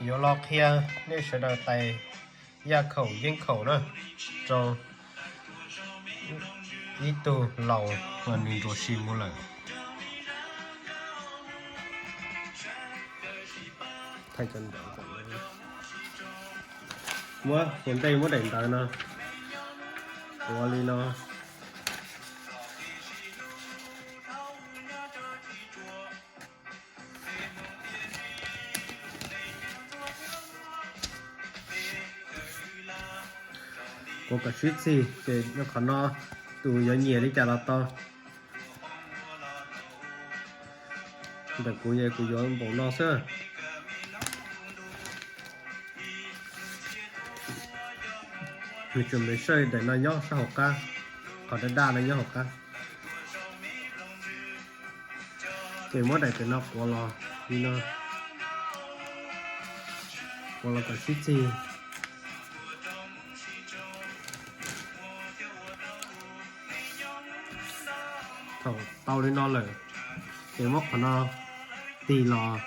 Yuav los qhia nej sawv daws tais yaj khaum yeeb khaum na rau ib tug laus uas nws ntsuas si mus lawm. Muab ua ntej muab daim ntawv no ua li no. Kuav kom sib txig ces qhov no tus yuav nyiam li cas los tau. Ntawm kuv es kuv yuav npaum no xwb. Nws tsuas me saj daim no nyob sab hauv qab, qhov daj daj no nyob hauv qab. Ces muab daim pem no quav los li no, quav los kom sib txig. Thaum tau li no lawm, ces muab qhov no tig los,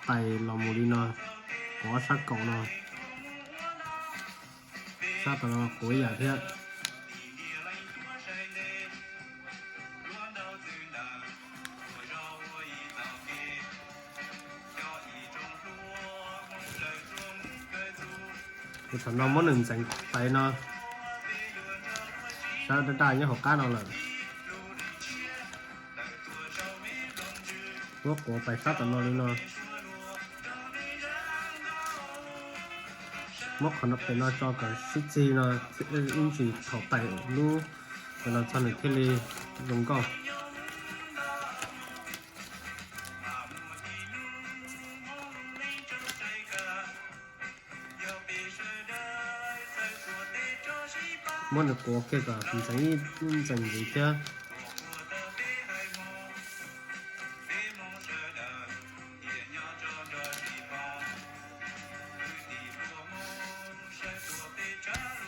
tais los mus li no, quav ob sab kaum no, sab tom no quav ib yam thiab. Kuv thaum no muab nws ntxeev tais no, sab daj daj nyob hauv qab no lawm. Muab quav tais sab tom no li no. Muab qhov no pem no tso kom sib txig no, ib ntsis thaum tais lub ntawd los txog nws thiaj li zoo nkauj. Muab nws quav kiag kom ntxeev ib ntxees ntxiv thiab.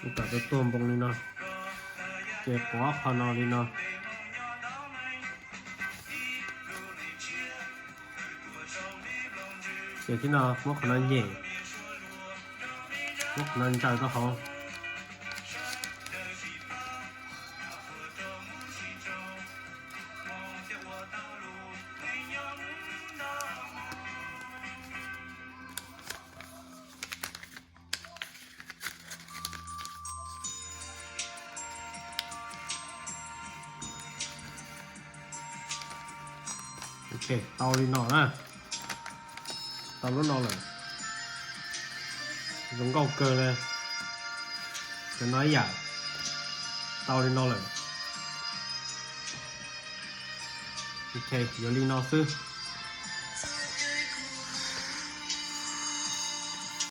Kom tuag tuag npoo li no, ces quav qhov no li no. Ces tib no muab qhov no nyem, muab qhov no ntsaws rau hauv. Ok, tau li no na. Tau lub no lawm. Zoo nkauj kawg li. Cov no ib yam. Tau li no lawm. Ok, yuav li no xwb.